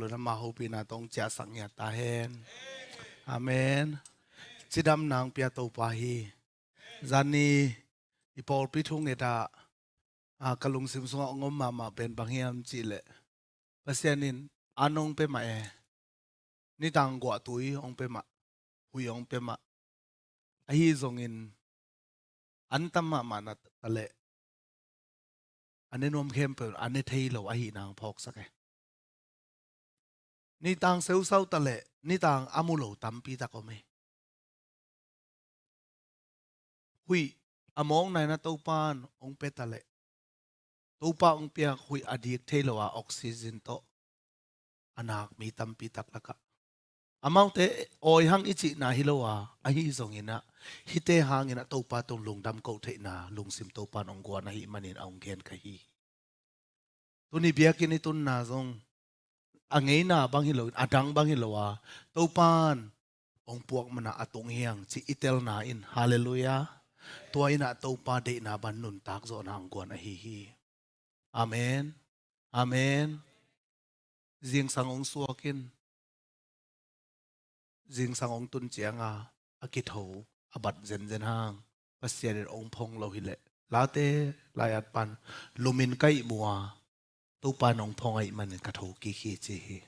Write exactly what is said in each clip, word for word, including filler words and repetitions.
Lun ama hopihna tawh hong ciahsak ngiat ta hen. Amen. Cidamna hong pia Topa hi. Zani i pawlpi thu ngetah a ka lungsim sungah hong om mahmah pen bang hiam cihleh, Pasian in an hong pia mah e. Nitang guahtui hong pia mah, huih hong pia mah. Ahi zongin an tam mahmah na taleh a ne nuam khempeuh a ne thei lo ahihna hong phawksak e. Nitang seusau taleh nitang a mu lo tampi tak om e. Huih a mawkna in a Topa in hong pia taleh, Topa hong piak huih a dik thei lo a oxygen tawh a nak mi tampi tak lakah amaute awi hang i cihna hi lo a, ahi zongin ah hihte hangin ah Topa tung lungdam ko theihna lungsim Topa in hong guan ahih manin a hong gen ka hi. Tuni biakinn i tunna zong a ngeina bang hi lo in, a dang bang hi lo a, Topa in hong puak mana a tung hiang cih i telna in, halleluiah. Tua in ah Topa deihna bang nuntak zawhna hong guan ahi hi. Amen. Amen. Zingsang hong suak in, zingsang hong tun cianga a kitho a bat zenzen hang Pasian in hong phong lo hileh, Late lai-at pan lumin ka ihmu a, Topa in hong phong ahih manin ka tho kik hi ci hi.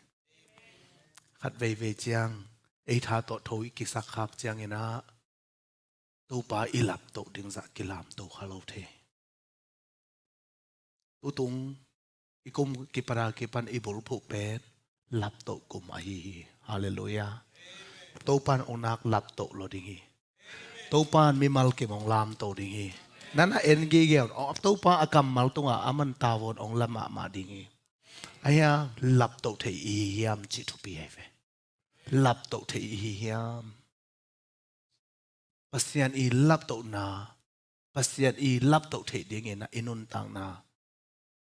Khat veivei ciang ei tha tawh tho i kisak khak ciangin ah Topa i laptoh ding zah kilamto kha lo thei. Tutung i kum kipara kipan i bulphuh pen laptoh kum ahi hi. Halleluiah. Topa in hong nak laptoh lo ding hi. Topa in mimal kim hong lamto ding hi. Nana en gige un, Topa a kammal tungah a man tawon hong la mahmah ding hi. Ahia laptoh thei i hi hiam cih thupi ahi ve. Laptoh thei i hi hiam? Pasian i laptohna, Pasian i laptoh theih dingin ah i nuntakna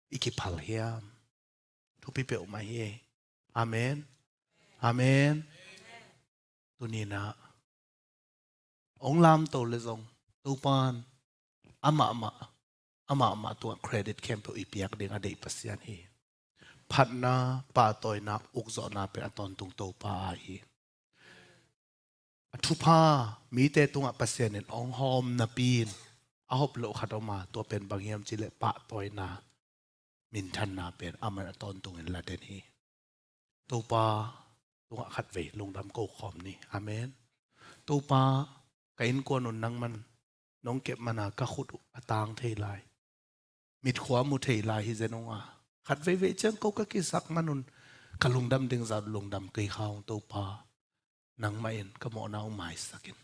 i kiphal hiam? Thupi peuhmah hi. Amen. Amen. Tuninah hong lamto le zong Topan amahmah, amahmah tungah credit khempeuh i piak ding a deih Pasian hi. Phatna, pahtawina, ukzawhna pen a tawntung Topa ahi. A thupha mite tungah Pasian in hong hawm napi in a hop loh khat om a, tua pen bang hiam cihleh pahtawina, minthanna pen aman a tawntungin la den hi. Topa tungah khatvei lungdam ko khawm ni. Amen. Topa, ka innkuan un nangman nong kep mana ka khut uh a tang thei lai, mitkhua mu thei lai hi zen ung a, khat veivei ciang ko ka kisak manun ka lungdam ding zat lungdam kei kha ung Topa, nangmah in ka mawhna uh maisak in,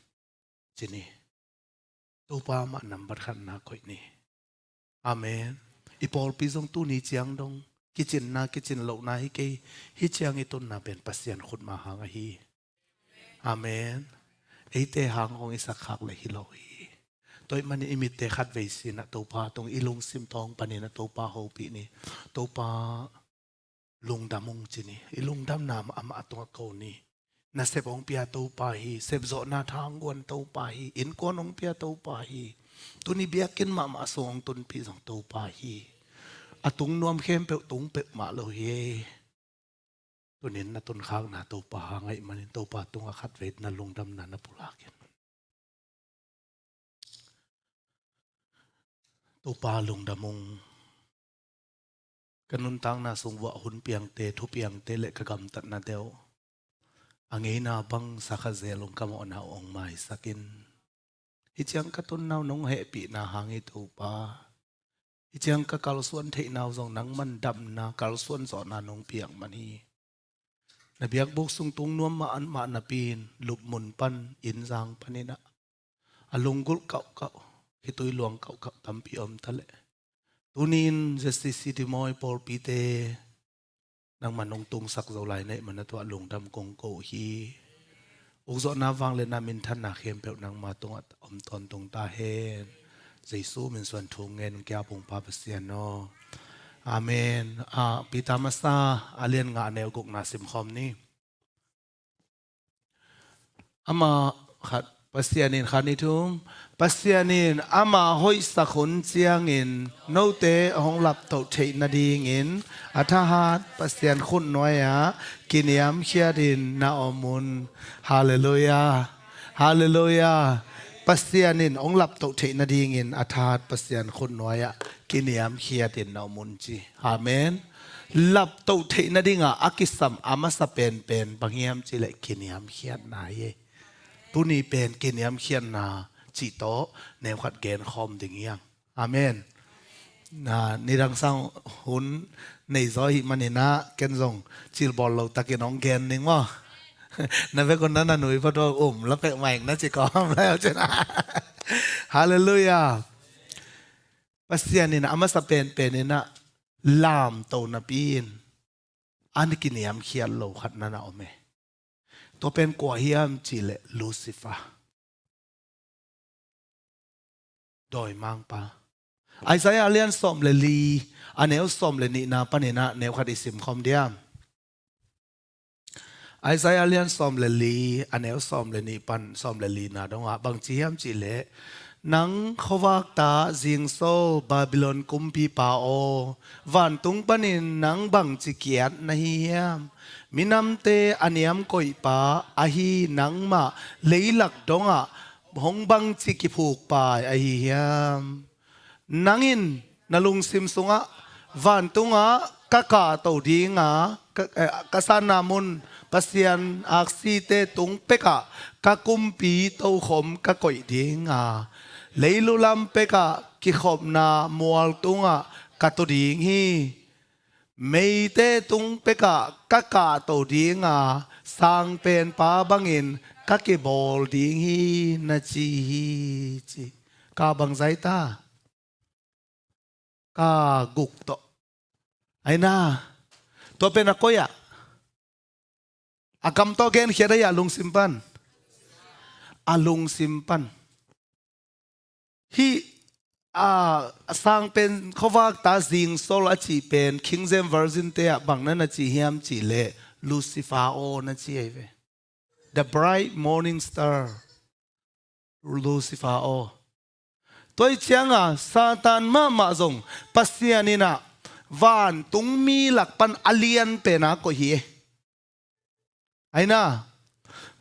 ci ni. Topa mah nambat khatna koih ni. Amen. I pawlpi zong tuni ciang dong kicinna kicin lohna hi kei, hi ciang i tunna pen Pasian khutma hang ahi. Amen. Eite hang hong i sakkhak le hi lo hi. Tua ahih manin i mitte khatvei sinah Topa tung i lungsim thawng paninah Topa hopih ni. Topa lungdam ung ci ni. I lungdamna mah amah tungah ko ni. Nasep hong pia Topa hi. Sepzawhna tha hong guan Topa hi. Innkuan hong pia Topa hi. Tuni biakinn mahmah sung hong tunpih zong Topa hi. A tung nuam khempeuh tung peuhmah lo hi. Tunin na tunkhakna Topa hang ahih manin Topa tungah khatvei na lungdamna na pulak in. Topa lungdam ung. Ka nuntakna sung vuah hun piangte, thu piangte le ka gamtatna deuh a ngeina bang sakha zel ung ka mawhna uh hong maisak in. Hi ciang ka tunna uh nong hehpihna hang hi Topa. Hi ciang ka kalsuan theihna uh zong nangman damna kalsuan zawhna nong piak man hi. Na biakbuk sung tung nuam mah an mah napi in lupmun pan, innzang paninah a lunggulh kauhkauh, khitui luang kauhkauh tampi om taleh, tuni in Z C C Timawi pawlpite nangman nong tungsak zo lai na hih manah tuah lungdam kong ko uh hi. Ukzawhna vangliatna minthanna khempeuh nangma tungah om tawntung ta hen. Jesu min suang thu ngen kia pungpa Pasian aw. Amen. A, Peter masa a lian nga a neu gukna simkhawm ni. Amah khat Pasian in khan i thum, Pasian in ama hoihsak hun ciangin note hong laptoh theih nadingin a thahat Pasian khutnuai-ah kiniamkhiatin na om un. Halleluiah. Halleluiah. Pasian in hong laptoh theih nadingin a thahat Pasian khutnuai-ah kiniamkhiatin na om un ci. Amen. Laptoh theih nadingah a kisam a masa penpen bang hiam cihleh kiniamkhiatna hi. Tuni pen kiniamkhiatna cih tawh neukhat genkhawm ding hiang. Amen. Na, nidang sang hun nei zaw ahih maninah ken zong cilbawl lo takin hong gen ding maw? Na vekun na na nui pha tua um la pek maing na ci kawm lai au cina. Halleluiah. Pasian in a masa penpen inah lamto napi in an kiniamkhiat lo khat na na om e. Tua pen kua hiam cihleh Lucifer. Dawimangpa. Isaiah a lian sawm le li a neu sawm le nihna paninah neukhat i simkhawm diam? Isaiah a lian sawm le li a neu sawm le nih pan sawm le lina dongah bangci hiam cihleh, nang khuavakta zingso Babylon kumpipa aw, vantung panin nang bangci kiat na hi hiam? Minamte a niamkoihpa ahi nangmah leilak dongah hong bangci kiphukpai ahi hiam? Nang in na lungsim sungah, vantungah ka kahto dinga, ka, eh, ka sanna mun Pasian aksite tung pekah ka kumpi tokhom ka koih dinga, leilu lam pekah kikhopna mual tungah ka tu ding hi. Meite tung pekah ka kahto dinga, sangpenpa bangin ka kibawl ding hi na ci hi ci. Ka bangzai ta? Ka guk tawh. Aina, tua pen a koi-ah, a gam tawh genkhiat ahi a lungsim pan? A lungsim pan. Hih a sangpen khuavakta zingsol a cih pen King James Version te ah bang na na ci hiam cihleh Lucifer aw na ci ahi ve. The bright morning star. Lucifer aw. Tua ih cianga Satan mahmah zong Pasian inah vantung mi lak pan a lian pena koih hi e. Aina,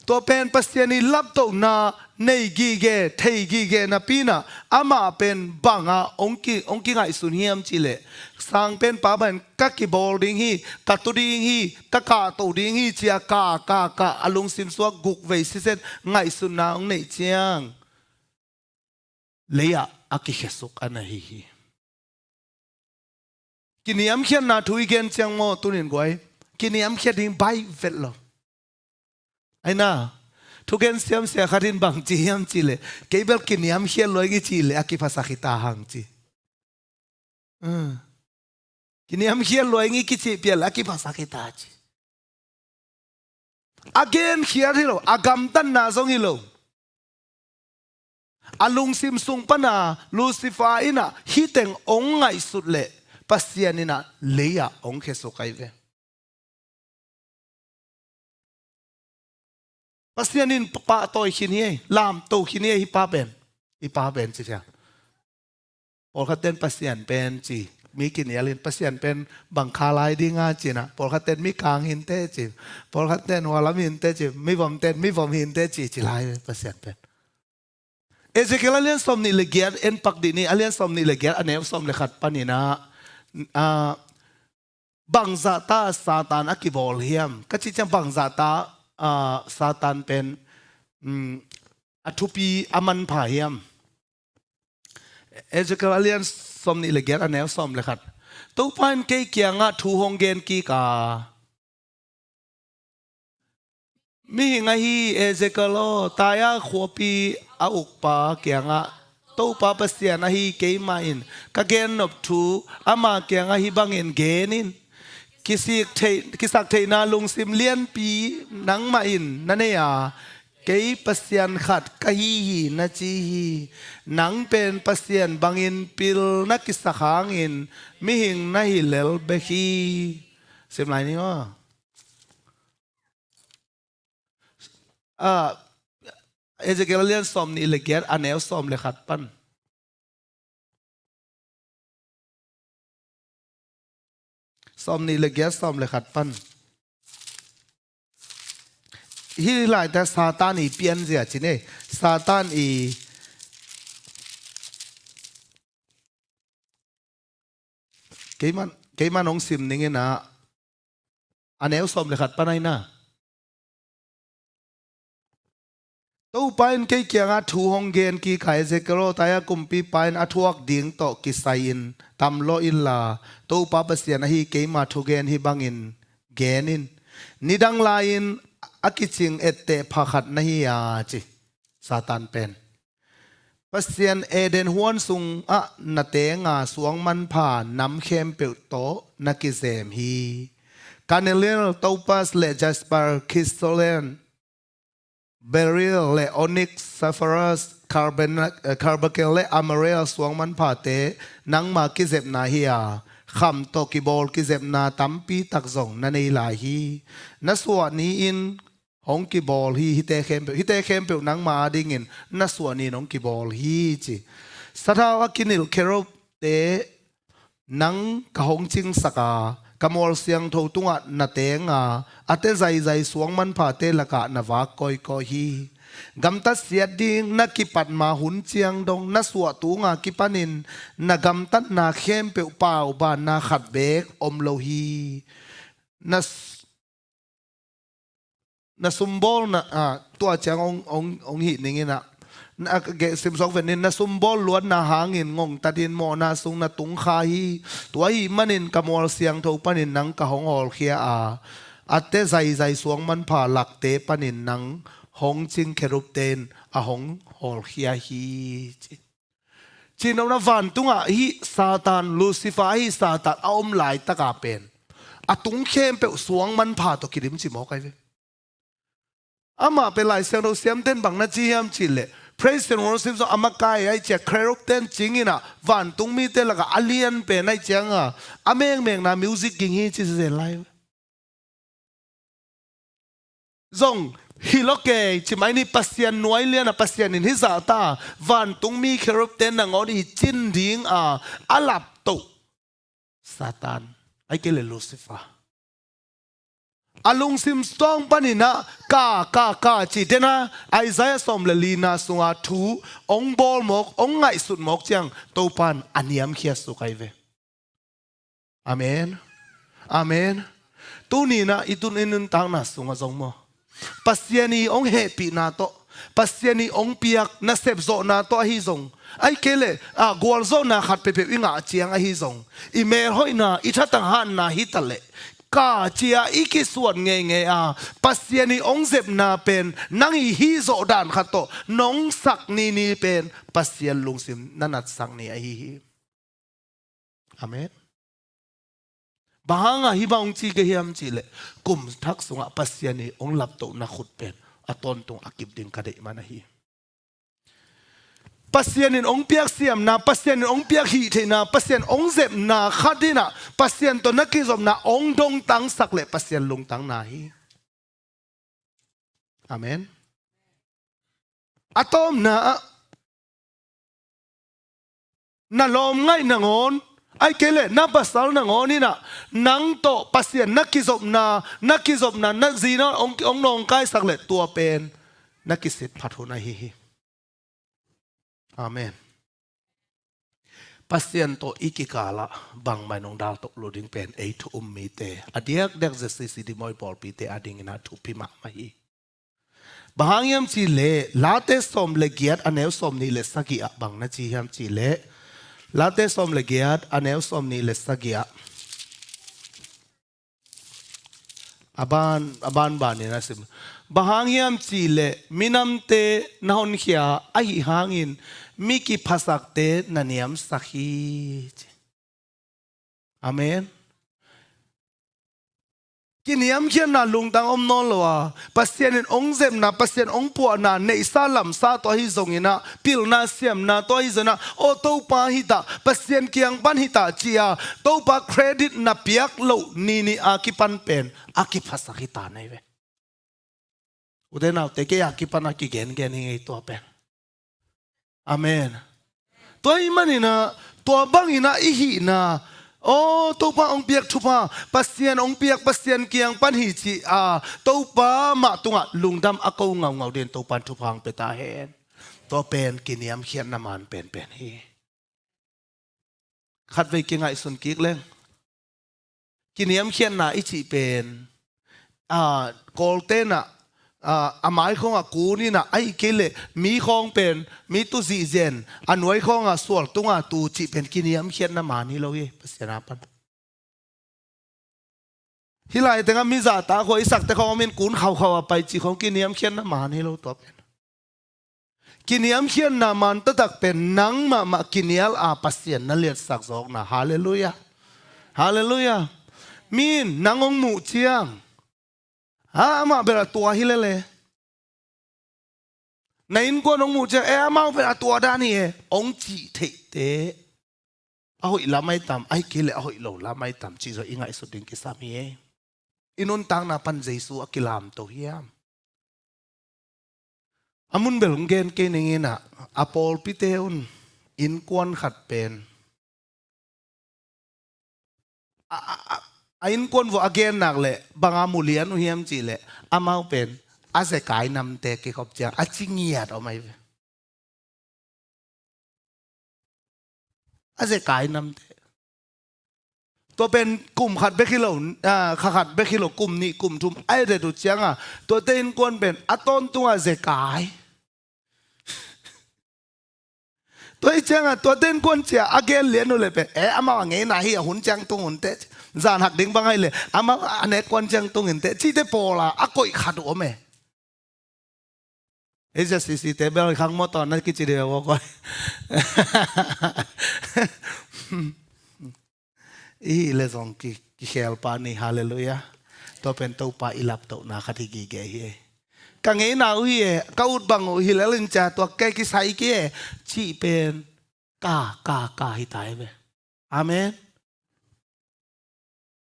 tua pen Pasian ih laptohna nei gige, thei gige napi inah amah pen banga hong ki, hong kingaihsun hiam cihleh, sangpenpa bangin ka kibawl ding hi, ka tu ding hi, ka kahto ding hi cia ka, ka, ka a lungsim sungah guk vei siset ngaihsutna hong neih ciang lei-ah a kikhesuk a na hi hi. Kiniamkhiatna thu i gen ciang maw tunin guai, kiniamkhiat ding baih vet lo. Aina, thugen siamsia khat in bang ci hiam cihleh, kei bel kiniamkhiat lua ing i cih leh a kiphasak hi ta hang ci. Kiniamkhiat lua ing i kicih pial a kiphasak hi ta ci. A genkhiat hi lo, a gamtatna zong hi lo. A lungsim sung pana Lucifer inah hih teng hong ngaihsut leh Pasian inah lei-ah hong khesuk ahi ve. Pasian in pahtawi khin hi, lamto khin hi, hih pa pen, hih pa pen ci cia. Pawlkhat ten Pasian pen ci, mi kinial in Pasian pen bang kha lai dinga cinah, pawlkhat ten mi kang hinte ci, pawlkhat ten hualam hinte ci, mi vom ten mi vom hinte ci, ci lai Pasian pen. Ezekiel a lian sawm nih le giat en pak dih ni, a lian sawm nih le giat a neu sawm le khat paninah, ah, bangzahta Satan a kibawl hiam ka cih ciang bangzahta, ah, Satan pen, mm, a thupi a manpha hiam? Ezekiel a lian sawm nih le giat a neu sawm le khat. Topa in kei kiangah thu hong gen kik a, mihing ahi Ezekiel aw, Tyre khuapi a ukpa kiangah Topa Pasian ahi keimah in ka gennop thu ama kiangah hih bangin gen in. Kisik theih, kisak theihna lungsim lianpi nangmah in na nei a, kei Pasian khat ka hi hi na ci hi. Nang pen Pasian bangin pil na kisak hangin mihing na hi lel bek hi. Sim lai ni aw. Ah, Ezekiel a lian sawm nih le giat, a neu sawm le khat pan. Sawm nih le giat, sawm le khat pan. Hih laite Satan i pianzia ci ne. Satan i, keiman, keiman hong sim ning in ah, a neu sawm le khat pan ahi na. Topa in kei kiangah thu hong gen kik a, Ezekiel aw, tai-a kumpipa in a thuak ding tawh kisai-in tam lawh inla, Topa Pasian ahi keima thugen hih bangin gen in. Nidang lai-in a kicing etteh pha khat na hi a, ci Satan pen. Pasian Eden huan sungah na teng a, suang manpha nam khempeuh tawh na kizem hi. Carnelian, topaz le jasper, chrysolite, beryl le onyx, sapphire, carben-, eh, carbuncle le emerald suang manphate nangma kizepna hi a, kham tawh kibawl kizepna tampi tak zong na nei lai hi. Na suah ni-in hong kibawl hi, hihte khempeuh, hihte khempeuh nangma adingin na suah ni-in hong kibawl hi, ci. Sathau a kinilh kherubte nang ka hong cingsak a, ka mual siangtho tungah na teng a, a te zaizai suang manphate lakah na vak kawikawi hi. Gamtat siat ding na kipat ma hun ciang dong na suah tunga kipanin na gamtatna khempeuh paubanna khat beek om lo hi. Na s-, na sumbawlna, ah, tua ciang hong, hong, hong hih ning in ah, na, ah, geh simsawk ven in, na sumbawl luatna hangin ngongtatin mawhna sung na tungkha hi. Tua ahih manin ka mual siangtho panin nang ka hong hawlkhia a, a te zaizai suang manpha lakte panin nang hong cing kherubte in a hong hawlkhia hi, ci. Cinopna vantungah hih Satan, Lucifer ahi Satan a om laitaka pen a tung khempeuh suang manpha tawh kidim ci mawk ahi ve. Amah pen Lai Siangtho siamten bang na ci hiam cihleh, praise and worship zong a makai ahi cia, kherubten cingin ah vantung mite lakah a lian pen ahi cianga a mekmekna music ging hi ci zel lai ve. Zong hi lo kei, ci mai ni, Pasian nuai liana Pasian in hih zahta vantung mi kherubte nangawn i cin dinga a laptoh Satan, ahih kei leh Lucifer. A lungsim suang paninah ka, ka, ka ci dena Isaiah sawm le lina sunga thu ong bawl mawk, ong ngaihsut mawk ciang Topan a niamkhia suk ahi ve. Amen. Amen. Tuninah i tun i nuntakna sungah zong maw, Pasian i ong hehpihna tawh, Pasian i ong piak nasep zawhna tawh ahi zong, ahih kei leh, ah, gualzawhna khat peuhpeuh i ngah ciang ahi zong, i melhoihna, i thatang hanna hitaleh, ka cia i kisuan ngeingei a, Pasian i ong zepna pen nang i hih zawh dan khat tawh nong sak nini pen Pasian lungsim na natsak ni ahi hi. Amen. Bang hanga hih bang ong ci ka hiam cihleh, kum thak sungah Pasian i ong laptohna khut pen a tawntung a kip ding ka deih man ahi. Pasian in ong piak siamna, Pasian in ong piak hihtheihna, Pasian ong zepna khat inah Pasian tawh na kizopna ong dongtangsak leh Pasian lungtangna hi. Amen. A tawpna ah, na lawmngaih nangawn, ahih kei leh na pasal nangawn inah nang tawh Pasian na kizopna, na kizopna, na zina ong, ong nawngkaisak leh tua pen na kisit phat hun ahi hi. Amen. Pasian tawh i kikalah bangmah in ong daltoh lo ding pen ei thu um mite a diakdiak Z C C D Mawi pawlpite adingin a thupi mahmah hi. Bang hang hiam cihleh, Late sawm le giat a neu sawm nih le sagih ah bang na ci hiam cihleh, Late sawm le giat a neu sawm nih le sagih ah, a ban, a banbanin a sim. Bang hang hiam cihleh, minamte na honkhia ahih hangin mi kiphasakte na niamsak hi, ci. Amen. Kiniamkhiatna lungtang om nawn lo a, Pasian in ong zepna, Pasian ong puahna, neihsa lamsa tawh ahi zonginah, pilna siamna tawh ahi zonginah, aw Topa hita, Pasian kiang pan hita, ci-a Topa credit na piak loh nini a kipan pen a kiphasak hita nei ve. Ute naute, kei a kipan a kigengen hi ngei tua pen. Amen. Tua ahih manin ah, tua bangin ah i hihna, aw, Topa hong piak thupha, Pasian hong piak, Pasian kiang pan hi cih a, Topa mah tungah lungdam a ko ngaungau dingin Topa in thupha hong pia ta hen. Tua pen kiniamkhiatna maan penpen hi. Khatvei kingaihsun kik leng. Kiniamkhiatna i cih pen, a, Kawlte'n ah, a, a mai khawngah kun in ah, ahih kei leh mi khawng pen, mi tu zihzian, a nuai khawngah sual tunga tu cih pen kiniamkhiatna maan hi lo hi, Pasian a pan. Hih lai tengah mi zahtak khua i sakte khawng om in kun khaukhau a pai cih khawng kiniamkhiatna maan hi lo tua pen. Kiniamkhiatna maan taktak pen nang mahmah kinial a Pasian na liatsak zawkna. Halleluiah. Halleluiah. Mi in nang hong muh ciang, a, amah bel a tua hi lele. Na innkuan hong muh ciang, e, amau bel a tua dan hi e, hong cih theihte a hoih lam ahi tam, ahih kei leh a hoih lo lam ahi tam cih zong i ngaihsut ding kisam hi e. I nuntakna pan Jesu a kilamto hiam? A mun bel hong gen kei ning in ah, a pawlpite un innkuan khat pen, a, a, a, a innkuan vua a gen nak leh banga mu lian uh hiam cih leh, amau pen a zekai namte kikhop ciang a ci ngiat om ahi ve. A zekai namte. Tua pen kum khat bek hi lo, a, kha khat bek hi lo, kum nih, kum thum, a et uh ciangah, tuate innkuan pen a tawntung a zekai. Tua hi ciangah, tuate innkuan cia a gen lian uh leh pen, e, amau a ngeina hi a, hun ciang tung un teh. Zan hak ding bang ahi leh, amau a nek kuan ciang tung in teh, cihte pawl a, a koih khat uh om e. Asia C C te bel khang mawtaw na kici ding a vawk oi. I hih leh zong ki, kikhel pah ni, halleluiah. Tua pen Topa i laptohna khat hi gige hi e. Ka ngeina uh hi e, ka ut bang uh hi lel in cia tua kei kisai kei e, cih pen ka, ka, ka hi ta hi ve. Amen.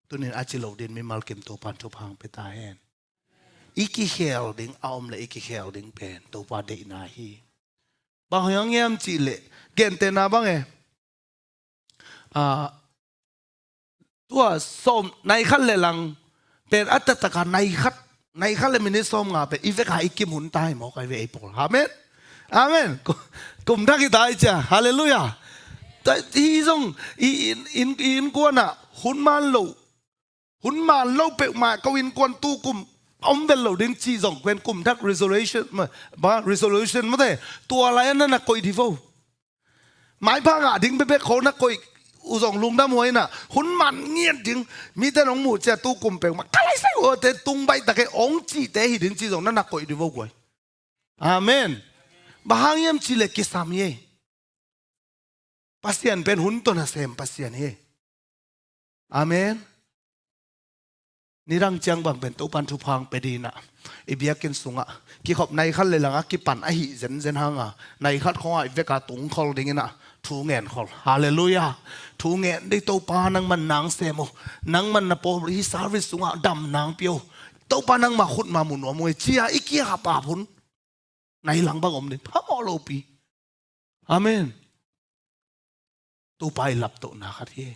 Tunin a ci lo dingin mimal kim Topan thupha hong pia ta hen. I kikhel ding a om leh i kikhel ding pen Topa deihna hi. Bang hang hiam cih leh, gentehna bang e. Ah, tua sawm, nai khat le lang pen a taktak a nai khat, nai khat le minit sawmnga pen i vek a i kim hun ta hi mawk ahi ve ei pawl. Amen. Amen. Ku-, kum thak hi ta hi cia. Halleluiah. Tua hi zong i, i, i, i innkuan ah hun man lo. Hun man lo peuhmah ko innkuan tu kum om vel lo ding cih zong pen kum thak resolution, ma, ba, resolution mate. Tua lai-ah na na koih ding vo. Maipha ngah ding bekbek khawng na koih uh zong lungdam huai in ah, hun man ngiat ding, mite nong muh cia tu kum peuhmah ka lai sai uh te tung baih tak e hong cihte hi ding cih zong na na koih ding vo guai. Amen. Bang hang hiam cih leh kisam hi e. Pasian pen hun tawh nasem Pasian hi e. Amen. Nidang ciang bang pen Topan thupha hong pia ding in ah, i biakinn sungah kikhop nai khat le lang a kipan ahi zenzen hang a, nai khat khawng a i vek a tungkhol ding in ah thu ngen khol. Halleluiah. Thu ngen ding, Topa nangman nang sem uh, nangman na pawl hih service sungah dam nang pia uh, Topa nangmah khut mah mu nuam uh e, cia i kikhap a hun nai lang bang om ding phamawh lopi. Amen. Topa i laptohna khat hi.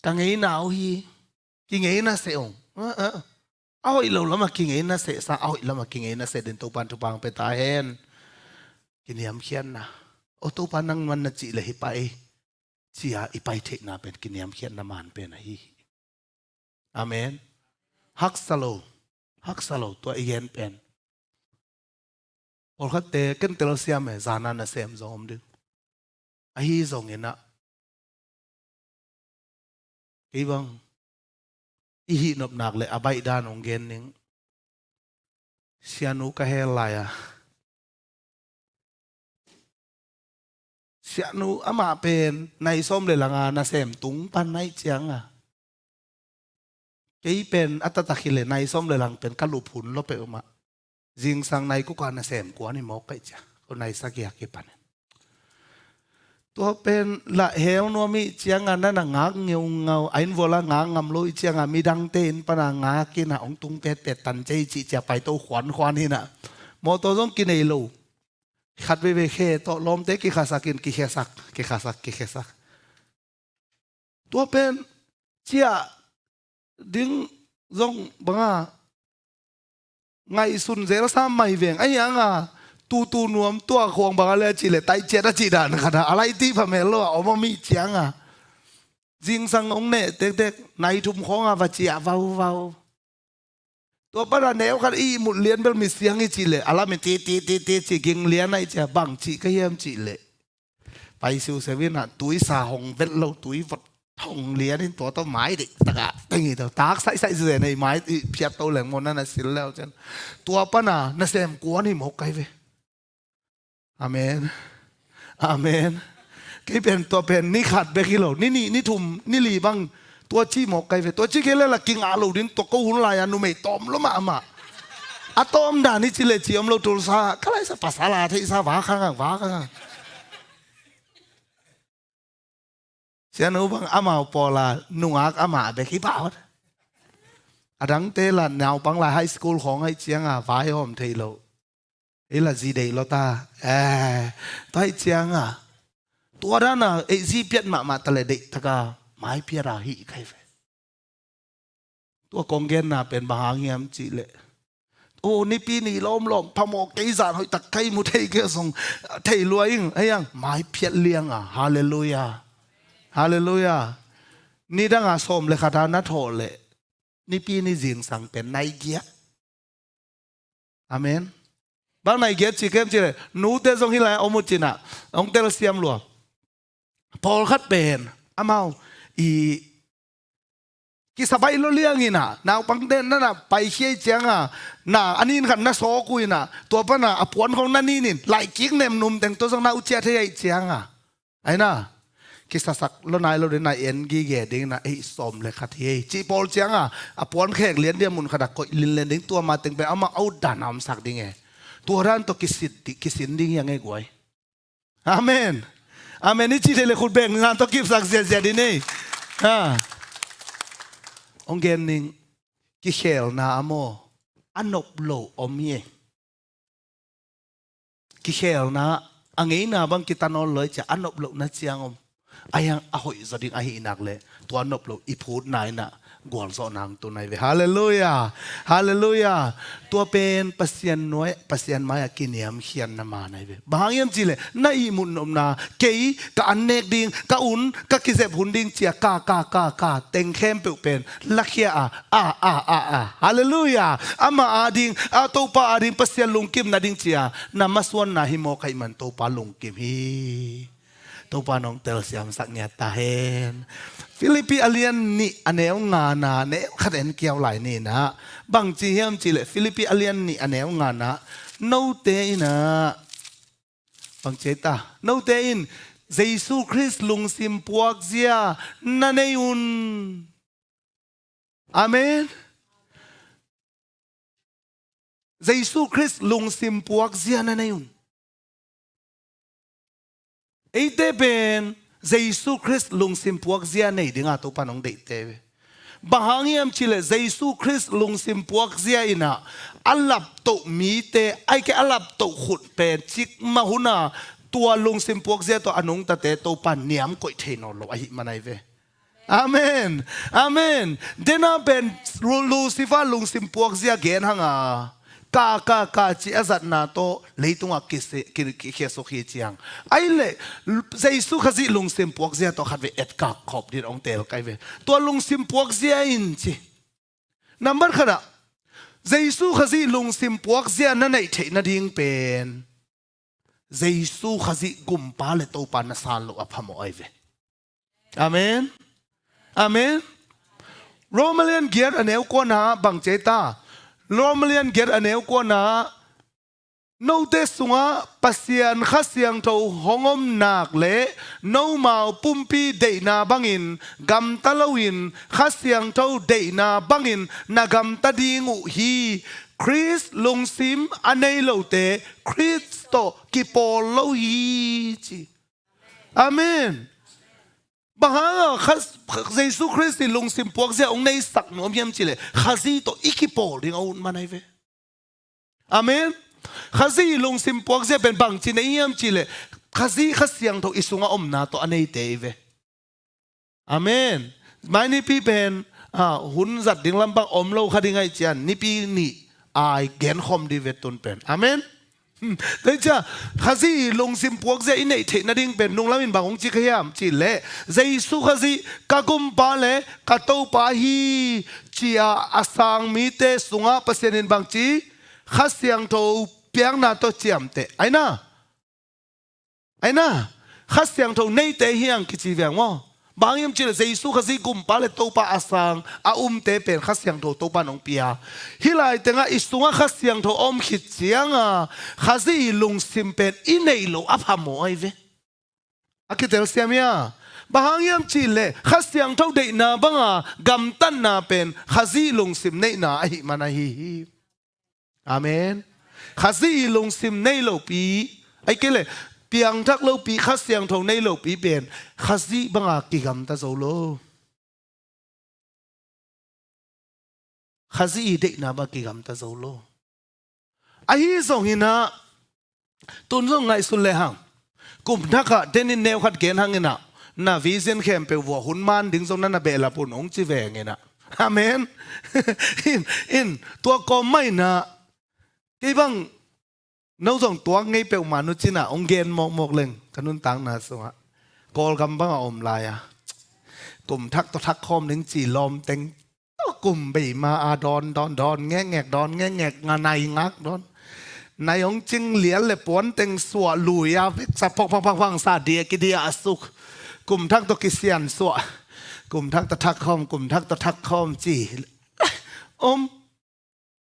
Ka ngeina uh hi. Kingeina seh ung. A, a. A hoih lo lamah kingeina seh sa, a hoih lamah kingeina seh dingin Topan thupha hong pia ta hen. Kiniamkhiatna. O Topa nangman na cih leh hi pah ei, cia i pai theihna pen kiniamkhiatna maan pen ahi hi. Amen. Haksa lo, haksa lo tua i gen pen. Pawlkhatte ken telsiam e, zan a nasem zong om ding. Ahi zongin ah, kei bang i hih nop nak leh a baih dan hong gen ning. Sianu ka hel lai a, sianu amah pen nai sawm le lang a nasem tung pan ahih ciang a, kei pen a taktak hi leh nai sawm le lang pen ka lup hun lua peuhmah. Zingsang nai kua ka nasem kuan hi mawk ka hih ciang, ko nai sagih a kipan in. Tua pen lah hel nuam ih cianga na na ngak ngeungau, a inn vuala ngak ngam lo ih cianga midangte inn pana ngak ina hong tung petpet tan cia ih cih cia paito khuankhuan hina. Mawtaw zong kinei lo. Khat veivei khe tawh lawmte kikhasak in kikhesak, kikhasak, kikhesak. Tua pen ciah ding zong banga ngaihsun zel sam mai veng a hianga tutu nuam tua khuang banga le a cih le taih ciat a cih dan khata a lai tih phamel lo a om a mih cianga zingsang hong neh tektek nai thum khawnga va ciah vauvau. Tua pana neu khat i ihmut lian bel misiang i cih leh a lamin ti ti ti ti cih ging lian a i ciah bang cih ka hiam cih leh pai siusiau inah tuisa hong vet lo tui vot hong lian in tua tawh mai deih taka teng i tawh tak saihsaih zen ei mai i phiat to leng maw na na sil leu cian tua pana nasem kuan hi mawk kai ve. Amen. Amen. Kei pen tua pen ni khat bek hi lo ni nih ni thum ni li bang tua ci mawk kai ve tua ci kei lela kingah lo din tua ko hun lai-a numei tawm lo mahmah. A tawm dan i ci le ci om lo tulsa ka laisa pasal a theihsa va khangang va khangang. Sianu bang amau pawla nungak amah bek hi pah hot. A dangte la naupang lai high school khawng aih cianga vai hawm thei lo. Ei la zi deih lo ta. Eh, tua aih cianga tua dana ei zi piat mahmah ta le deih taka mai piata hih kai ve. Tua kong genna pen bang hang hiam cih leh o nipi ni lawmlawm phamawh kei zan hoih tak kai mu thei kei zong thei lua ing a hiang mai phiat lianga halleluia. Halleluia. Nidanga sawm le khata na thawh leh nipi ni zingsang pen nai giat. Amen. Bang nai giat ci kem ci leh nute zong hi lai om uh cinah hong telsiam lua. Pawlkhat pen amau i kisabaih lo lianginah naupangte nana paikhia i cianga na a nin khat na sawk uh inah tua pana a puan khong na ninin laikik nemnum teng tua zong na uciah thei aih cianga aina kisasak lo nai lo dina en gige dingina ei sawm le khat hi ei cih pawl cianga a puan khek lian dia mun khata koih linlen ding tua ma teng pen ama a ut dana omsak ding e. Tua dan tawh kisin ding hiang ei guai. Amen. Amen i cih thei le khut beng na tawh kipsak ziatziat i nei. Ha. Hong gen ning kikhelna a maw a nop lo om hi. Kikhelna a ngeina bang kita nawl lo i cia a nop lohna ciang om. A hiang a hoih zaw ding ahih nak leh tua nop lo i phutna inah gualzawhna ang tu nai ve. Halleluia. Halleluia. Tua pen Pasian nuai Pasian mai-ah kiniamkhiatna ma nai ve. Bang hang hiam cih leh na ihmut nopna kei ka an nek ding ka un ka kizep hun ding cia ka ka ka ka teng khempeuh pen lakhia a a a a a halleluia. Ama ading a Topa ading Pasian lungkim nading cia na masuanna hi maw ka hih man Topa lungkim hi. Topa nong telsiamsak ngiat ta hen. Filipi a lian nih a neu ngana neu khat en kiau lai ninah bangci hiam cihleh Filipi a lian nih a neu ngana note inah bangci ta note in Jesu Khrist lungsim puakzia na nei un. Amen. Jesu Khrist lungsim puakzia na nei un. Eite pen Jesu Khrist lungsim puakzia nei dinga Topa nong deihte ve. Bang hang hiam cihleh Jesu Khrist lungsim puakzia inah a laptoh mite aike a laptoh khut pen cikmah huna tua lungsim puakzia tawh a nungtate Topa niam koih thei nawn lo ahih manai ve. Amen. Amen. Dena pen Lucifer lungsim puakzia gen hanga ka ka ka ci a zatna tawh leitungah kikhiasuk hi ciang aileh Jesu Khazih lungsim puakzia tawh khatvei etkak khawp din ong tel kai ve. Tua lungsim puakzia in ci nambat khatah Jesu Khazih lungsim puakzia na neih theih nading pen Jesu Khazih gumpa le Topa na san loh a phamawh ai ve. Amen. Amen. Romalian giat a neu kuana bang cei ta Romalian giat a neu kuana note sungah Pasian Kha Siangtho hong om nak le nomau pumpi deihna bangin gamta loin Kha Siangtho deihna bangin na gamta ding uh hi. Khrist lungsim a nei lote Khrist tawh kipawl lo hi ci. Amen. Bang hanga Kha-, Jesu Khrist i lungsim puakzia hong neisak nuam hiam cihleh, Khazih tawh i kipawl ding a ut man ahi ve. Amen. Khazih i lungsim puakzia pen bangci nei hiam cihleh, Khazih Kha Siangtho i sungah omna tawh a neite hi ve. Amen. Mai nipi pen, ah, hun zat ding lampang om lo kha ding ahih ciang, nipi nih ai genkhawm dih ve tun pen. Amen. Hmm. Tua hi ciang, Khazih i lungsim puakzia i neih theih nading pen, nunglam in bang hong ci kha hiam cihleh, Jesu Khazih ka Gumpa le ka Topa hi, ci-a a sang mite sungah Pasian in bangci, Kha Siangtho piakna tawh ciamteh. Aina. Aina, Kha Siangtho neite hi hang kici veng maw. Bang hiam cihleh Jesu Khazih Gumpa le Topa a sang a umte pen Kha Siangtho Topa in hong pia. Hih lai tengah i sungah Kha Siangtho a om khit cianga, Khazih i lungsim pen i neih loh a phamawh ahi ve. A kitelsiam hia? Bang hang hiam cihleh Kha Siangtho deihna banga gamtatna pen Khazih lungsim neihna ahih man ahi hi. Amen. Khazih i lungsim nei lopi, ahih kei leh piangthak lopi, Kha Siangtho nei lopi pen Khazih banga kigamta zo lo. Khazih i deihna banga kigamta zo lo. Ahi zongin ah, tun zong ngaihsun lehang, kum thakah denin neu khat gen hang in ah, na vision khempeuh vuah hun man ding zong na na behlap un hong ci veng in ah. Amen. In, in, tua kawm mah in ah, kei bang, no zong tuak ngei peuhmah nu cin ah hong gen mawkmawk leng, ka nuntakna sungah. Kawlgam bangah om lai-a, kum thak tawh thak khawm ding ci lawmteng, kum bei ma-a dawn, dawn, dawn ngekngek, dawn ngekngek, nga nai ngak dawn. Nai hong cing lian le puanteng suah lui-a veksa phawk phang phang phang sa dia kidia a suk. Kum thak tawh kisian suah. Kum thak tawh thak khawm, kum thak tawh thak khawm ci. Om.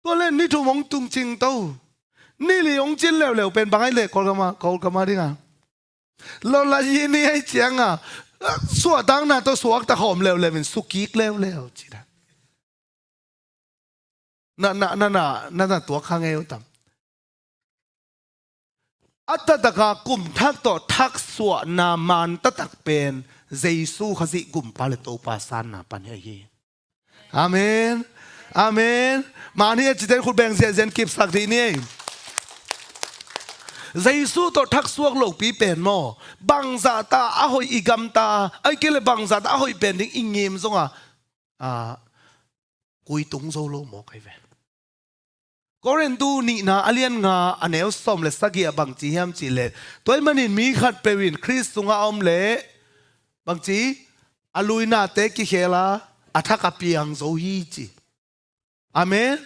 Tua le ni thum hong tung cing to. Ni li hong cin leuleu pen bang ahi leh Kawlgam ah, Kawlgam ah ding a. Lo la yi ni ahi cianga, suahtakna tawh suakta khawm leuleu in sukik leuleu ci dan. Na, na, na, na, na, na tuak kha ngei uh tam. A taktak a kum thak tawh thak suahna man taktak pen Jesu Khazih Gumpa le Topa sanna pan hi ahi. Amen. Amen. Mah ni a citen khut beng ziahziah kipsak dih ni ei. Jesu tawh thak suak lopi pen maw, bangzahta a hoih i gamta, ahih kei leh bangzahta a hoih pen ding i ngim zonga, ah, kuitung zo lo mawk ahi ve. Korintu nihna a lian nga a neu sawm le sagih ah bang ci hiam cihleh, tua ahih manin mi khatpeuh in Khrist sungah a om leh, bang ci, a luinate kikhel a, a thak a piang zo hi ci. Amen.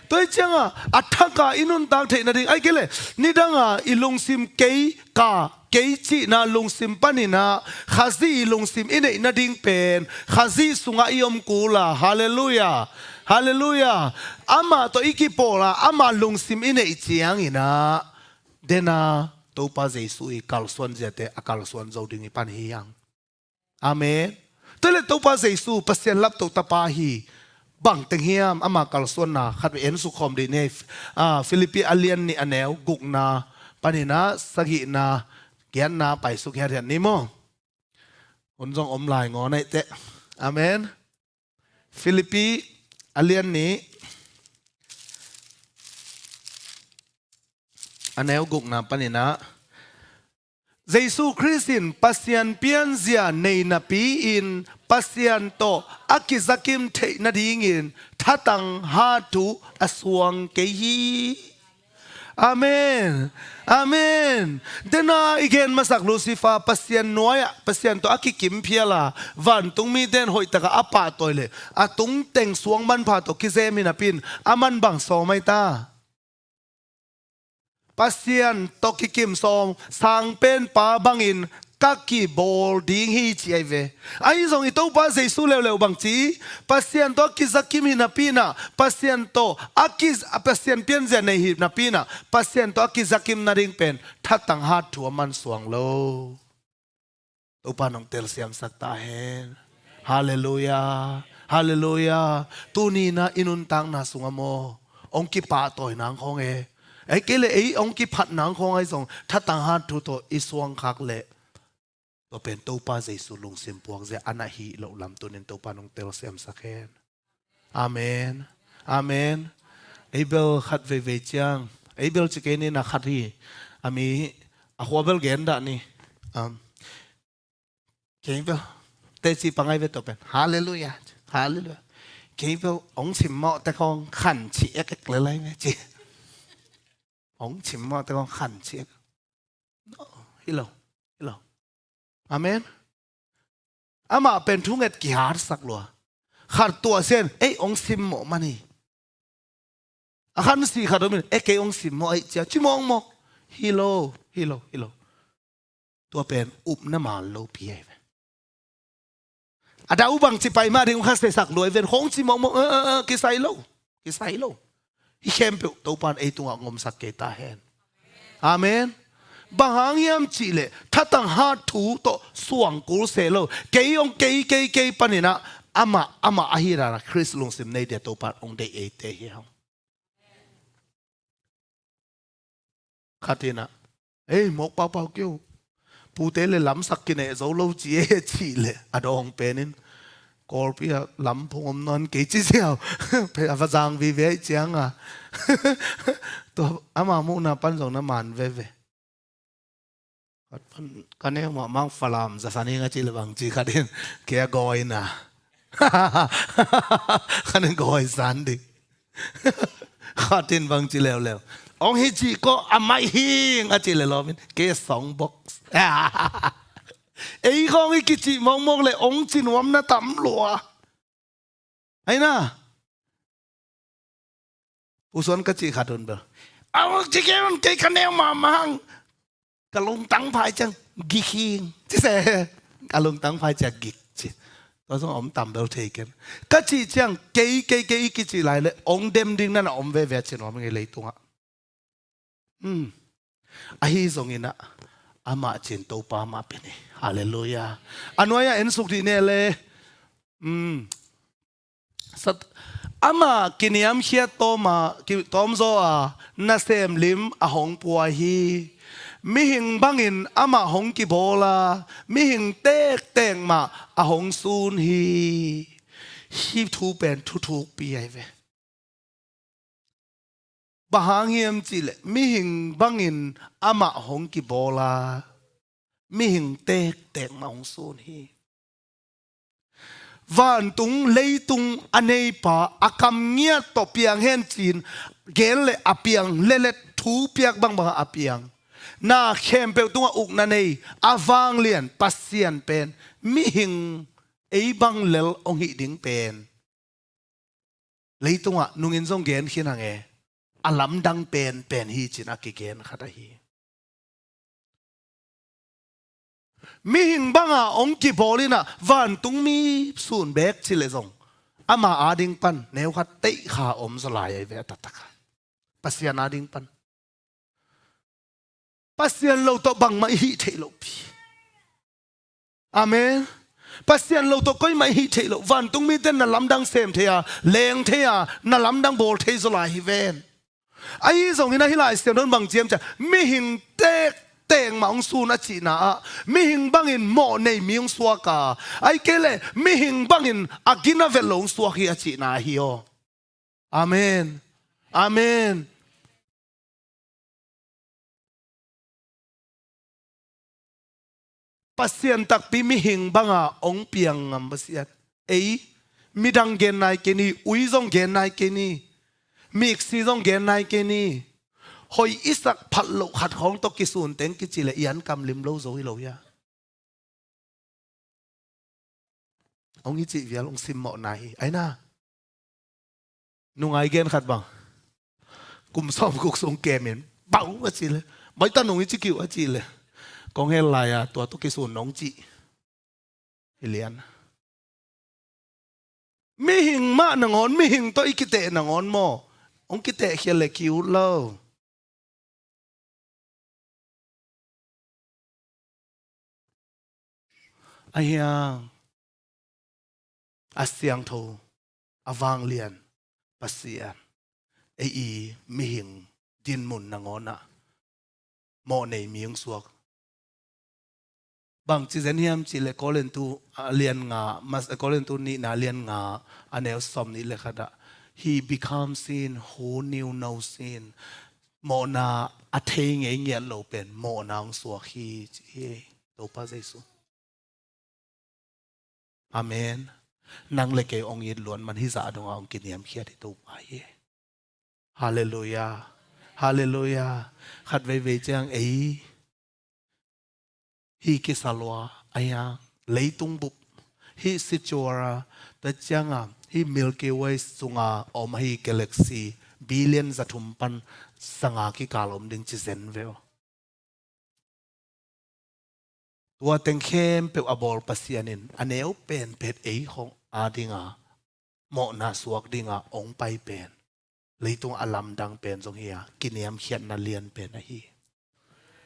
Tua ahih cianga a thak a i nuntak theih nading, ahih kei leh nidanga i lungsim kei ka kei cihna lungsim panin ah Khazih i lungsim i neih nading pen Khazih sungah i om kul a. Halleluiah. Halleluiah. Amah tawh i kipawl a, amah lungsim i neih ciangin ah, den a Topa Jesu i kalsuan ziate a kalsuan zo ding i pan hi hang. Amen. Tua leh Topa Jesu Pasian laptoh tapa hi. Bang teng hiam ama kalsuanna khat en suk khawm dih ni. Ah, Filipi a lian nih a neu gukna panin ah sagihna, giatna pai suk hiathiat ni maw. Hun zong om lai ngawn ahih teh. Amen. Filipi a lian nih a neu gukna panin ah, Jesu Khrist in Pasian pianzia nei napi-in Pasian tawh a kizakim theih nadingin thatang hat thu a suang kei hi. Amen. Amen. Den a i gen masak Lucifer Pasian nuai-ah, Pasian tawh a kikim phial a, vantung mite in hoihtak a a pahtawi leh a tungteng suang manpha tawh kizem hi napi-in a man bang sawm ahi ta. Pasian tawh kikim sawm, Sangpenpa bangin ka kibawl ding hi ci ahi ve. Ahi zong i Topa Jesu leuleu bang ci, Pasian tawh a kizakim hi napi-in ah, Pasian tawh a ki, Pasian pianzia nei hi napi-in ah, Pasian tawh a kizakim nading pen thatang hat thu a man suang lo. Topa nong telsiamsak ta hen. Halleluiah. Halleluiah. Tuni-in ah i nuntakna sungah maw, hong kipahtawi nang khawng e, ahih kei leh ei hong kiphat nang khawng ahi zong, thatang hat thu tawh i suangkhak leh Tua pen Topa Jesu lungsim puakzia a na hih loh lam tunin Topa nong telsiamsak hen. Amen. Amen. Abel khat veivei ciang, Abel ci kei ni, na khat hi. A mi, a khua bel gen dah ni. Um, kei bel teci pangai ve tua pen. Halleluiah. Halleluiah. Kei bel ong simmawh te khong khan ci ek ek le lai me ci. Ong simmawh te khong khan ci ek. No, hi lo, hi lo. Amen. Amah pen thunget kihatsak lua. Khat tuah sen, ei ong simmawh man hi. A khan si khat om in, ei kei ong simmawh ei cia, ci mawkmawk. Hi lo, hi lo, hi lo. Tua pen upna man lo pi ei ve. A dau bang ci pai mah ding ong kha sesak lua ei ven, khong ci mawkmawk, eh, eh, eh, kisai lo, kisai lo. Hi khempeuh Topan ei tungah ngomsak kei ta hen. Amen. Bang hang hiam cihleh, thatang hat thu tawh suang kul se lo. Kei ong kei, kei, kei paninah, amah, amah ahi dana Khrist lungsim nei dia Topan ong deih eite hi hang. Khat inah, ei, mawk paupau keu. Pute le lamsak kineh zo lo ci e cihleh, a dawng penin. Kawlpi a lam phung om nawn kei ci ziau. Pe a va zang vive aih cianga. Tua ama muhna pan zong na man veve. Khat pan, ka neu mah mang Falam za san ing a cih le bang ci khat in, kei a gawi na. Khat in gawi san ding. Khat in bang ci leuleu. Ong hi cih ko a mai hing a cih le lawm in, kei a song box. Ei khong i kicih mawkmawk le ong ci nuam na tam lua. Aina. Pusuan ka cih khat un bel. A ong ci kei un kei ka neu mahmah hang. Ka lungtang phai ciang gik hing. Ci se. Ka lungtang phai ciang gik ci. Tua zong a om tam bel thei ken. Ka cih ciang kei, kei, kei i kicih lai le. Ong dem ding nana om veve a ci nuam ngei leitungah. Hmm. Ahi zonginah amah cin Topa mah pen hi. Halleluiah. A nuai-ah en suk dih ne le. Hmm. Sat, amah kiniamkhiat tawma, ki, tawmzaw a nasem lim a hong pua hi. Mihing bangin amah hong kibawl a, mihing tektek mah a hong sun hi. Hih thu pen thuthukpi ahi ve. Bang hang hiam cihleh mihing bangin amah hong kibawl a, mihing tektek mah hong sun hi. Vantung leitung a neipa a kam ngiat tawh piang hen cin gen le a piang, lelet thu piak bangbangah a piang. Na khempeuh tungah ukna nei a vanglian Pasian pen mihing ei bang lel hong hih ding pen leitungah nungin zong gen khin hang e, a lamdang penpen hi cin a kigen khat ahi. Mihing banga hong kibawl inah vantungmi sun bek ci le zong ama ading pan neukhat teihkha om zaw lai ahi ve a taktakah. Pasian ading pan Pasian lo tawh bangmah i hih theih lohpi. Amen. Pasian lo tawh koimah i hih theih loh. Vantungmite na lamdang sem thei a, leng thei a, na lamdang bawl thei zaw lai hi ven. Ahi zongin ahi Lai Siangtho in bang ciam ciah, mihing tektek mah hong sun a cihna ah, mihing bangin mawh nei mi hong suak a, ahi kei leh mihing bangin a gina vet lo hong suak hi a cihna ahi aw. Amen. Amen. Pasian takpi mihing banga hong piang ngam Pasian. Ei, midang gen nai kei ni, ui zong gen nai kei ni, miksi zong gen nai kei ni. Hoih i sak phat loh khat khawng tawh kisun teng kici le i an kam lim lo zo hi lo hia? Hong i cih vial hong simmawh nai hi. Aina. Nungai gen khat bang. Kum sawm guk sung kemin. Bau a ci le. Baita nung i ci kiu a ci le. Kong hel lai a tua tawh kisun nong cih. Hi lian. Mihing mah nangawn, mihing tawh i kiteh nangawn maw? Hong kiteh khial le kiu lo. Ahiang a siangtho, a vanglian Pasian ei i mihing dinmun nangawnah mawh nei mi hong suak. Bangci zen hiam cih leh Korintu, ah, lian nga, mas, Korintu nihna lian nga, a neu sawm nih le khat ah, "He become sin who knew no sin." Mawhna a thei ngei ngiat lo pen mawhna hong suak hi, ci hi Topa Jesu. Amen. Nang le kei hong it luat man hih zah dongah hong kiniamkhiat hi Topa hi. Halleluiah. Halleluiah. Khat veivei ciang ei, hih kisa lua, a hiang, leitung bup, hih sichuara, tua cianga, hih Milky Way sunga om ahi galaxy billion za thum pan za nga kikal om ding ci zen ve aw. Tua teng khempeuh a bawl Pasian in a neu penpen ei hong a dinga mawhna suak dinga hong pai pen, leitung a lamdang pen zong hi a, kiniamkhiatna lian pen ahi.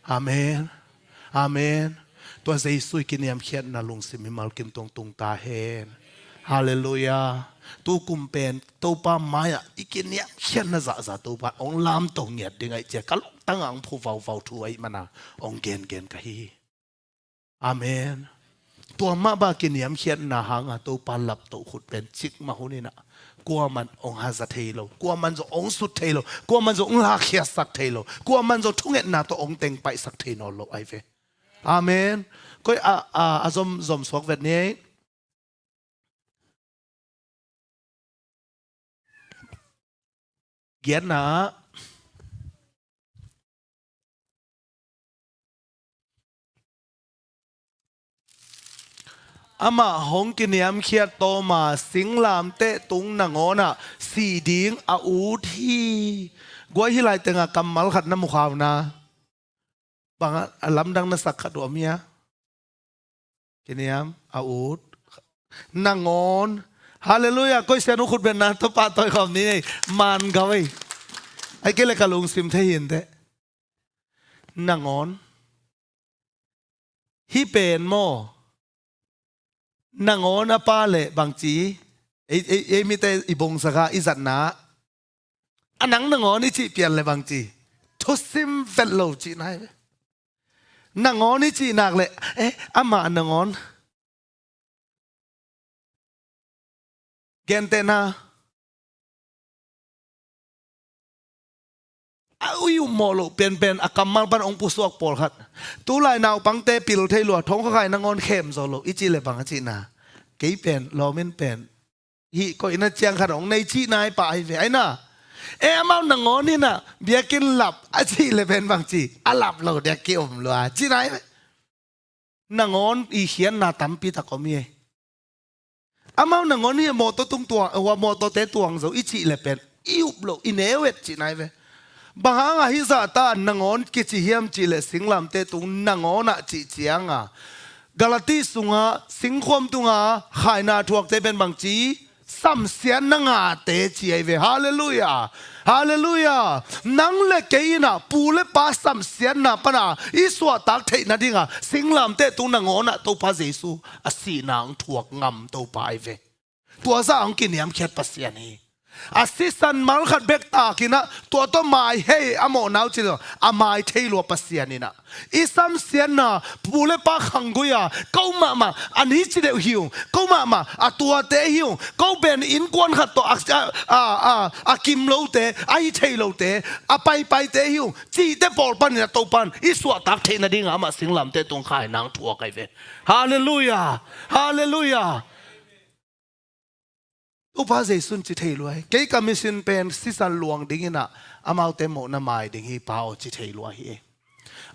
Amen. Amen. Tua Jesu i kiniamkhiatna lungsim i malkim tungtung ta hen. Halleluiah. Tu kum pen Topa mai-ah i kiniamkhiatna zahzah Topa hong lamto ngiat ding aih cia ka lungtang ah hong phu vauvau thu aih mana hong gengen ka hi. Amen. Tua mah bang kiniamkhiatna hanga Topa laptoh khut pen cikmah hun inah kuaman hong haza thei lo, kuaman zong hong sut thei lo, kuaman zong hong lakkhiatsak thei lo, kuaman zong thungetna tawh hong tengpaihsak thei nawn lo aih ve. Amen. Koi a, a, a zom, zom suak vet ni. Giatna ah, amah hong kiniamkhiat tawma singlamteh tung nangawnah sih ding a ut hi. Guai, hih lai tengah kammal khat na mu kha uh na. Bang a, a lamdang na sak khat uh om hia? Kiniam, a ut. Nangawn. Halleluiah. Koi sian uh khut beng na, Topa tawi khawm ni nei. Man gau ei. Ai kei le ka lungsim thei hi inteh. Nangawn. Hih pen maw? Nangawn a pa le bangci, ei, ei, ei mite i bongsak a i zatna. A nang nangawn i cih pian le bangci, thusim vet lo cihna hi ve. Nangawn i cih nak le, eh, amah nangawn. Gentehna. A ui upmawh loh penpen a kammal pan hong pusuak pawlkhat. Tulai naupangte pil thei lua, thong khakhai nangawn khem zo lo i cih le bang a cihna. Kei pen, lawmin pen, hih koihna ciang khat hong nei cihna i pah hi ve aina. E amau nangawn inah biakinn lap a cih le pen bangci, a lap lo diak ki om lua cihna hi ve. Nangawn i khiatna tampi tak om hi. Amau nangawn hi, mawtaw tung tuang, hua mawtawte tuang zo i cih le pen i up loh, i neu et cihna hi ve. Bang hanga hih zahta nangawn kici hiam cih le singlamteh tung nangawnah cih cianga Galati sunga singkhuam tunga khaina thuakte pen bangci, samsiatna ngate ci ahi ve. Halleluiah. Halleluiah. Nang le kei inah pu le pa samsiatna pana i suahtak theih nadinga singlamteh tung nangawnah Topa Jesu a sihna hong thuak ngam Topa ahi ve. Tua zah hong kiniamkhiat Pasian hi. A sisan mal khat bek takinah tua tawh mai hei a mawhnau cilo a mai thei lua Pasian inah i samsiatna, pu le pa khanggui-a ko mahmah a ni ci deuh hi ung, ko mahmah a tuate hi ung, ko pen innkuan khat tawh a, a, a, a kim lote, a hi thei lote, a paipaite hi ung cihte pawl panin a Topan i suahtak theih nadinga amah singlamteh tung khaina hong thuak ahi ve. Halleluiah. Halleluiah. Topa Jesu in ci thei lua hi. Kei ka mission pen sisan luang dinginah amaute mawhna mai ding hi Pa aw ci thei lua hi.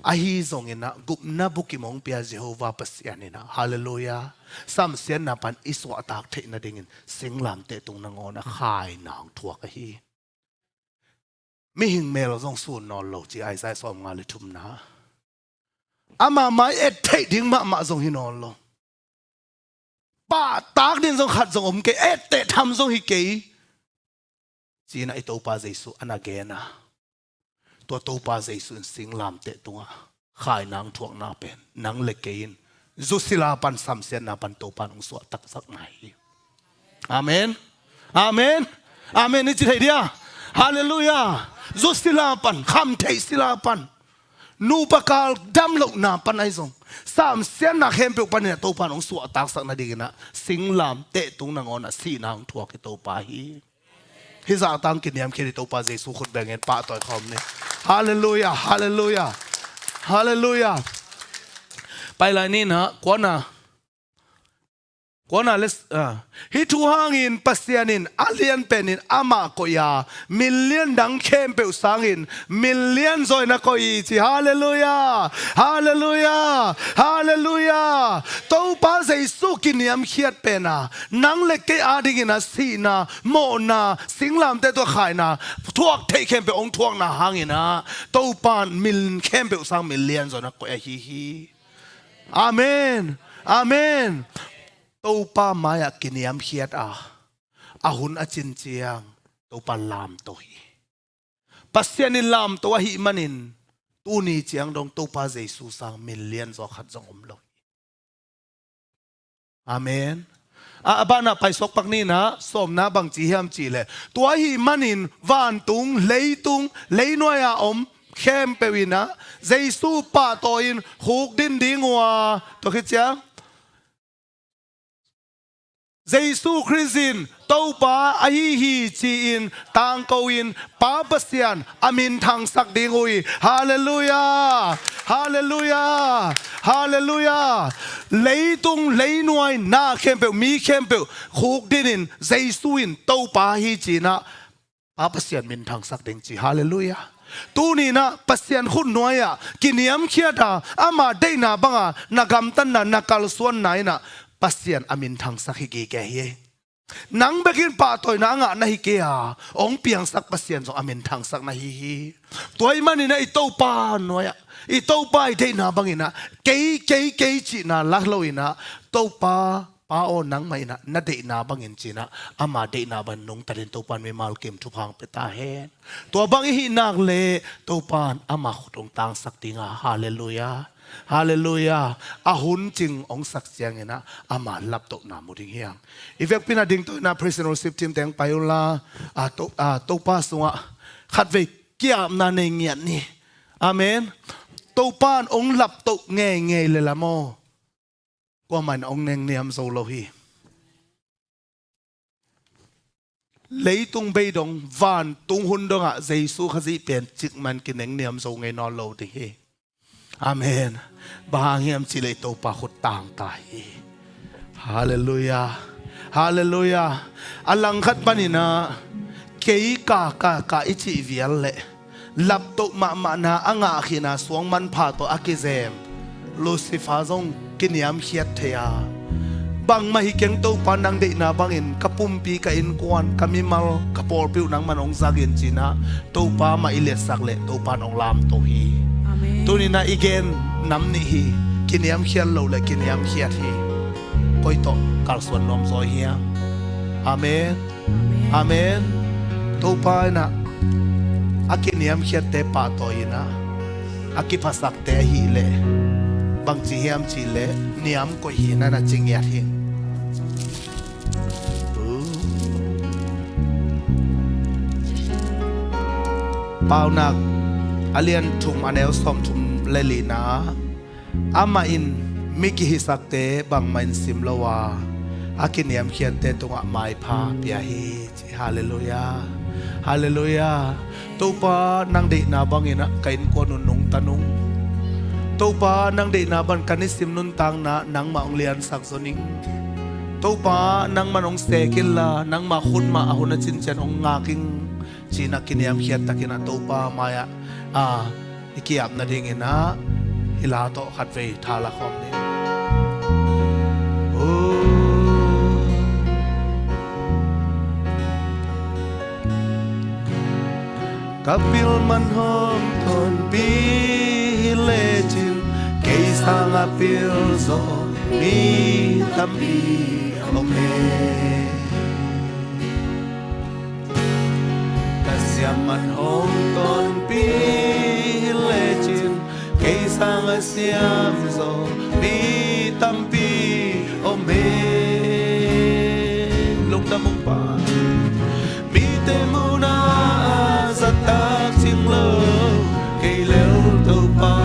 Ahi zonginah gupna bukim hong pia Jehovah Pasian inah, halleluiah, samsiatna pan i suahtak theih nadingin singlamteh tung nangawnah khaina hong thuak ahi. Mihing mel zong sun nawn lo ci Isaiah sawmnga le thumna. Ama mai et theih ding mahmah zong hi nawn lo. Pahtak ding zong khat zong om kei, etteh tham zong hi kei. Cinah i Topa Jesu a na gena. Tua Topa Jesu in singlamteh tungah khaina hong thuakna pen nang le kei in zusila pan samsiatna pan Topa in hong suahtaksak nai hi. Amen. Amen. Amen i ci thei dia. Halleluiah. Zusila pan, khamtheih sila pan. nupa kal dam lohna pan ahi zong, samsiatna khempeuh panin ah Topa in hong suahtaksak nadingin ah singlamteh tung nangawn ah sihna hong thuak hi Topa hi. Hih zahtak kiniamkhiat hi. Topa Jesu khut bengin pahtawi khawm ni. Halleluiah, halleluiah, halleluiah. Pai lai ni in ah, kuana, kuana le, ah, hih thu hangin Pasian in a lianpenin amah koih a, min lian dang khempeuh sangin min lian zaw in a koih hi ci. Halleluiah, halleluiah, halleluiah. Topa Jesu kiniamkhiat pen a, nang le kei adingin ah sihna, mawhna, singlamteh tawh khaina thuak theih khempeuh hong thuakna hangin ah Topa in min khempeuh sang min lian zaw in a koih ahi hi. Amen. Amen. Topa mai-ah kiniamkhiat a, a hun a cin ciang Topa lamto hi. Pasian in lamto ahih manin tuni ciang dong Topa Jesu sang min lian zaw khat zong om lo hi. Amen. A, a banah paisuak pak ni in ah, sawmna bangci hiam cih leh, tua ahih manin vantung, leitung, leinuai-a om khempeuh in ah Jesu pahtawi in khukdin ding uh a, tua khit ciang Jesu Khrist in Topa ahi hi ci-in tangko in Pa Pasian a minthangsak ding uh hi. Halleluiah! Halleluiah! Halleluiah! Leitung, leinuai, na khempeuh, mi khempeuh khukdin in Jesu in Topa hi ci-in ah Pa Pasian minthangsak ding ci. Halleluiah. Tuni in ah Pasian khutnuai-ah kiniamkhiat a, ama deihna banga na gamtatna, na kalsuanna in ah Pasian a minthangsak hi gige hi. Nang bekin pahtawina a ngah na hi kei a, hong piangsak Pasian zong a minthangsak na hi hi. Tua ahih manin ah i Topa nuai-ah, i Topa i deihna bangin ah, kei, kei, kei cihna lak lo in ah, Topa, Pa aw, nangmah in ah na deihna bangin ci-in ah, ama deihna bangin nungta dingin Topa in mimal kim thupha hong pia ta hen. Tua bang i hih nak leh Topa in ama khut hong tangsak ding a, halleluiah, halleluiah. A hun cing hong sak ciangin ah ama laptohna mu ding hi hang. I vekpi in ah dingto in ah praise and worship team teng pai unla, a, To-, a, Topa sungah khatvei ki-apna nei ngiat ni. Amen. Topa in hong laptoh ngeingei leh lam aw, kuamah in hong nengniam zo lo hi. Leitung bei dong, vantung hun dongah Jesu Khazih pen cikmah in kinengniam zo ngei nawn lo ding hi. Amen. Bang hang hiam cih leh i Topa khut tang ta hi. Halleluiah. Halleluiah. A langkhat panin ah, kei ka, ka, ka i cih vial leh laptoh mahmahna a ngah khin a, suang manpha tawh a kizem Lucifer zong kiniamkhiat thei a, bangmah hi keng Topa, nang deihna bangin ka pumpi, ka innkuan, ka mimal, ka pawlpi uh nangman hong zak in ci-in ah Topa mah i liatsak leh Topa in hong lamto hi. Amen. Tuni in ah i gen nam nih hi. Kiniamkhiat loh leh kiniamkhiat hi. Koi tawh kalsuan nuam zaw hiam? Amen. Amen. Amen. Topa in ah a kiniamkhiatte pahtawi in ah, a kiphasakte ahih leh bangci hiam cih leh niam koih hi in ah na ci ngiat hi. Paunak a lian thum, a neu sawmthum le lina, amah in mi kihisakte bangmah in sim lo a, a kiniamkhiatte tungah maipha pia hi ci. Halleluiah. Halleluiah. Topa, nang deihna bangin ah ka innkuan uh nungta ning. Topa, nang deihna bang ka nisim nuntakna nangmah hong liansak zaw ning. Topa, nangman hong sek inla, nangmah khut mah a hun a cin ciang hong ngak ing, ci-in ah kiniamkhiat takin ah Topa mai-ah, a, i ki-ap nadingin ah hih la tawh khatvei tha la khawm ni. Oh. Ka pil man hong tonpih hi lecin, kei sangah pil zaw mi tampi om hi. Ka siam man hong tonpih hi lecin, kei sangah siam zaw mi tampi om hi. Lungdam ung Pa. Mite muhna a zahtak cing lo, kei lel Topa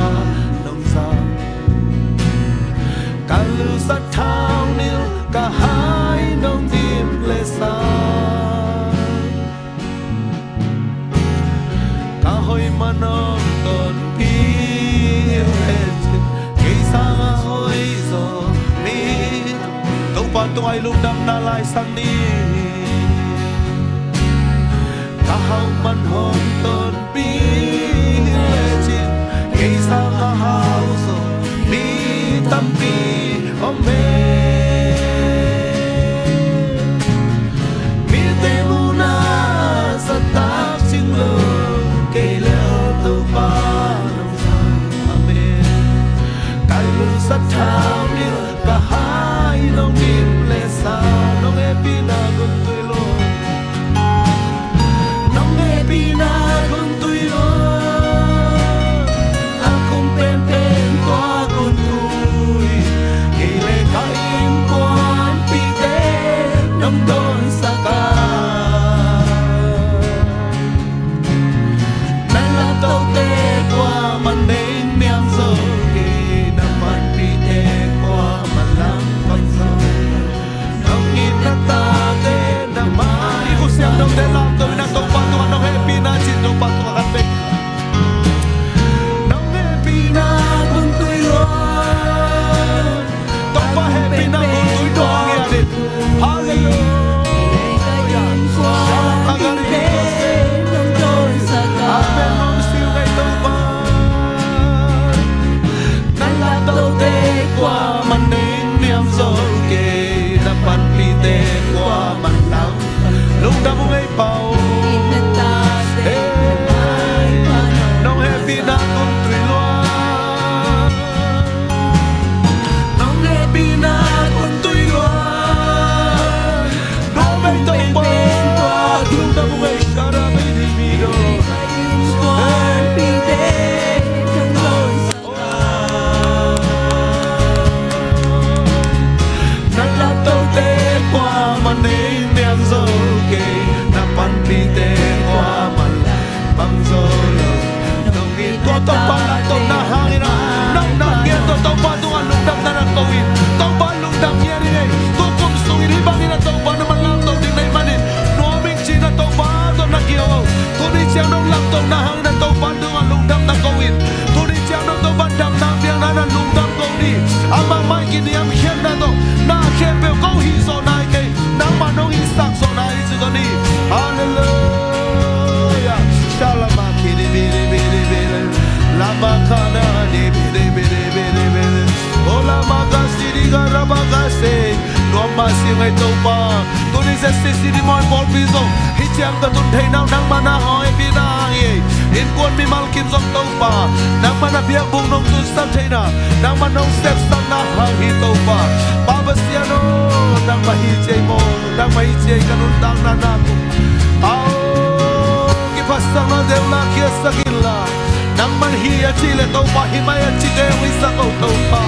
A hoih man hong tonpih lecin, kei sangin a hoih zaw mi. Topa tungah i lungdamna laisak ni. A hoih man hong tonpih lecin, kei sangin a hoih zaw mi tampi om e. Mite muhna zahtak cing lo, kei le Topa nong zang. Amen. Ka lungsim thau ni, ka hai nong nim le sa, nong hehpihna gun tui lo. Nong hehpihna gun tui lo. A kum penpen tua gun tui. Kei le ka innkuanpihte nong dawnsak a, na laptohte kuamah nei niam zo kei, na panpihte kuamah langpang zo. Nong itna tate na mai. I khutsiam nong delh lam to, na Topa tungah nong hehpihna cin, Topa tungah khat bek. Nong hehpihna gun tui lo. Topa hehpihna gun tui tuak ngiat in. Halleluia. Amen. Lungsim ngei Topa. Na laptohte kuamah nei niam zo kei, na panpihte kuamah lang. Lungdam ung ei Pa aw. Hey, nong hehpihna gun tui lua. Nong hehpihna gun tui lua. Nong hehpihna gun tui lua. Lungdam ung ei Shara Bidi Bido. Hey. Na laptohte kuamah nei niam zo kei, na panpihte kuamah langpang zo lo. Nong it tua Topa laptohna hangin a, nang nang ngiat tua Topa tungah lungdamna na ko in. Topa lungdam ngiat ing ei. Tukum sungin hih bangin a Topa na man laptoh ding na hih manin, nuam ing ci-in a Topa tawh na kihong. Tuni ciang nong laptohna hangin a Topa tungah lungdam na ko in. Tuni ciang nong Topa damna biakna na lungdam ko ni. Amah mai kiniamkhiatna tawh na khempeuh ko hih zawh nai kei. Nangmah nong hihsak zawh nai hi ci zaw ni. Halleluia. Shalama kiri biri biri biri. Lama kana ni biri biri biri biri. Ola maka siri gara baka se. Nuam mah si ung ei Topa. Tuni ZCC Dim Hoih pawlpi zong hih ciang ka tun theihna uh nangmah na hong hehpihna hang hi ei. Innkuan mimal kim zong Topa, nangmah na biakbuk nong tunsak theihna, nangmah nong sepsakna hang hi Topa. Pa Pasian aw, nangmah hi ci ei maw, nangmah hi ci ei ka nuntakna na kum. Aw, kiphatsakna deuh la khiatsak inla. Nangmah hi a cih leh Topa, hi mai a cihte hong hisak o Topa.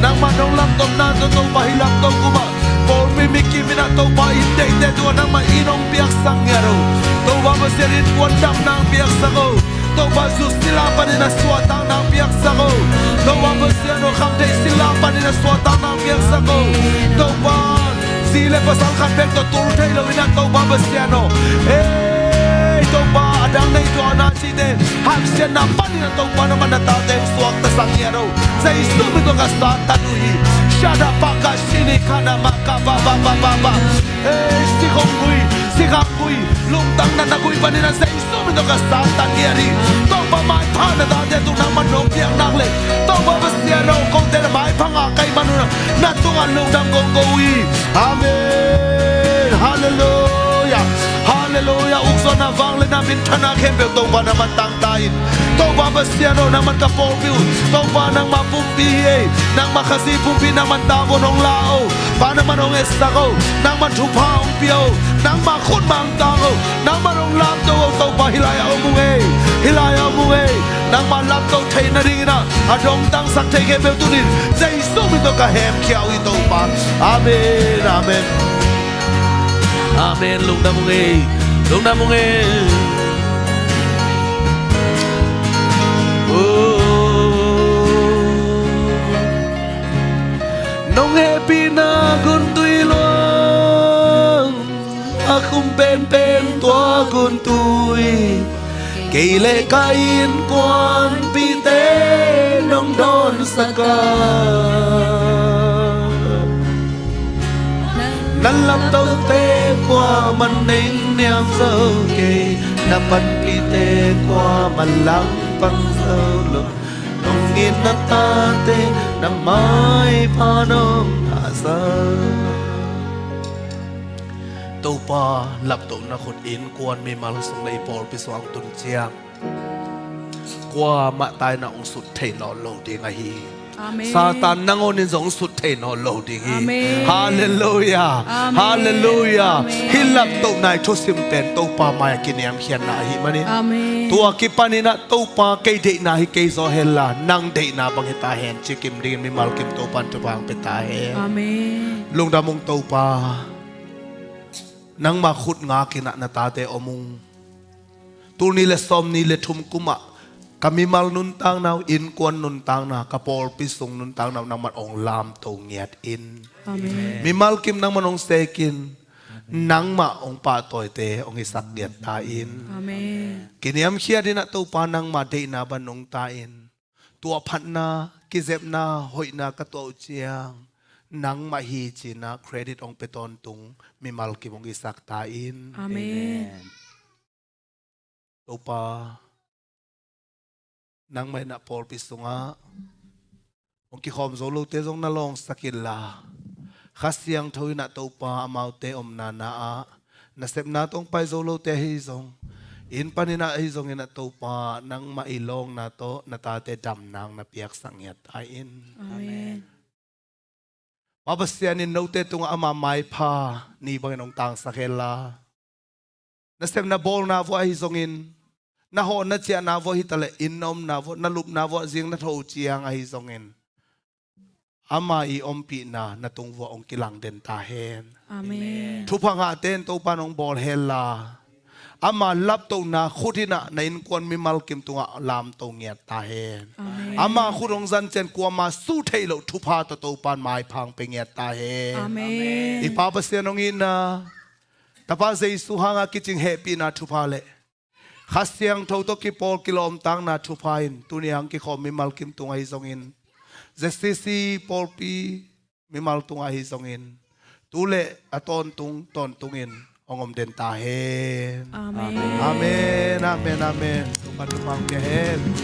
Nangmah nong laptohna tawh Topa, hih laptoh kumah pawlpi mi kim in a Topa, inn deihte tungah nangmah inn hong piaksak ngiat o. Topa Pasian, innkuan damna hong piaksak o. Topa, zu sila panin a suahtakna hong piaksak o. Topa Pasian aw, khamtheih sila panin a suahtakna hong piaksak o. Topa, zi le pasal khat bek tawh tul thei lo in a Topa Pasian aw. Ei Topa, a dang nei tua na cihte hanciamna panin a Topa nangmah na tate hong suaktasak ngiat o. Jesu min tawh ka Satan uh hi. Shada paka sini kana maka ba ba ba ba ba. Ei, sikhong gui, sikhang gui, lungtang natna gui panin a Jesu min tawh ka Satan ngiat hi. Topa maipha na tate tung nangmah nong piak nak leh, Topa Pasian aw, kote na maipha ngah ka hih man un a na tungah lungdam kong ko hi. Amen. Halleluia. Halleluia. Ukzawhna, vangliatna, minthanna khempeuh Topa nangmah tang ta in. Topa Pasian aw, nangmah ka pawlpi uh, Topa nangmah pumpi hi ei. Nangmah Khazih pumpi, nangmah tavuan hong la o. Pa nangmah hong etsak o. Nangmah thupha hong pia o. Nangmah khut mah hong tang o. Nangmah hong lamto o. Topa hih lai-ah om ung ei. Hih lai-ah om ung ei. Nangmah lamto theih nadingin a, a dongtangsak thei khempeuh tuni-in Jesu min tawh ka hemkhia uh hi Topa. Amen. Amen. Amen. Lungdam ung ei. Lungdam ung ei. Oh. Nong hehpihna gun tui luang, a kum penpen tua gun tui. Kei le ka innkuanpihte nong dawnsak a, na laptohte kuaman neng niam zo kei, na panpihte kuaman langpang zo lo. Nong it na tate na maipha nong thahsak. Topa laptohna khut innkuan mimal sung le i pawlpi sung tun ciang kuamah taina hong sut thei nawn lo ding ahi. Amen. Satan nangawn in zong hong sut thei nawn lo ding hi. Amen. Halleluiah. Amen. Halleluiah. Amen. Hih laptohna i thusim pen Topa mai-ah kiniamkhiatna ahi manin. Amen. Tua kipanin ah Topa kei deihna hi kei zaw henla nang deihna bang hi ta hen ci kim dingin mimal kim Topa in thupha hong pia ta hen. Amen. Lungdam ung Topa. Nangma khut ngakin ah na tate om ung. Tul nih le sawmnih le thum kumah ka mimal nuntakna uh, innkuan nuntakna, ka pawlpi sung nuntakna uh nangman hong lamto ngiat in. Amen. Mimal kim nangman hong sekin, nangmah hong pahtawite hong hisak ngiat ta in. Amen. Kiniamkhiat in ah Topa nangma deihna bang nungta in. Tua phatna, kizepna, hoihna ka tuah uh ciang nangmah hi cina credit hong pia tawntung mimal kim hong hisak ta in. Amen. Amen. Topa, nangmah in ah pawlpi sungah hong kikhawm zo lote zong na lawngsak inla, Kha Siangtho in ah Topa amaute omna na ah, na sepna tawh hong pai zo lote ahi zong, inn panin ah ahi zongin ah Topa nangmah i lawngna tawh na tate damna hong na piaksak ngiat ta in. Amen. Pa Pasian in note tungah ama maipha ni bangin hong tangsak henla, na sepna bawlna vuah ahi zongin, na hawh na ciahna vuah hitaleh inn na omna vuah, na lupna vuah zing na tho uh ciang ahi zongin, ama i ompihna na tung vuah hong kilang den ta hen. Amen. Thupha ngahte in Topa in hong bawl henla, ama laptohna khut in ah na innkuan mimal kim tungah lamto ngiat ta hen. Amen. Ama khut hong zan ciang kuama su theih loh thupha tawh Topa in maipha hong pia ngiat ta hen. Amen. I Pa Pasian hong itna, Tapa Jesu hanga kicing hehpihna thupha le Kha Siangtho tawh kipawl kilawmtakna thupha in tuni hong kikhawm mimal kim tung ahi zongin, Z C C pawlpi mimal tung ahi zongin, tu le a tawntung tawntungin hong om den ta hen. Amen. Amen, amen, amen. Topa thupha hong pia hen.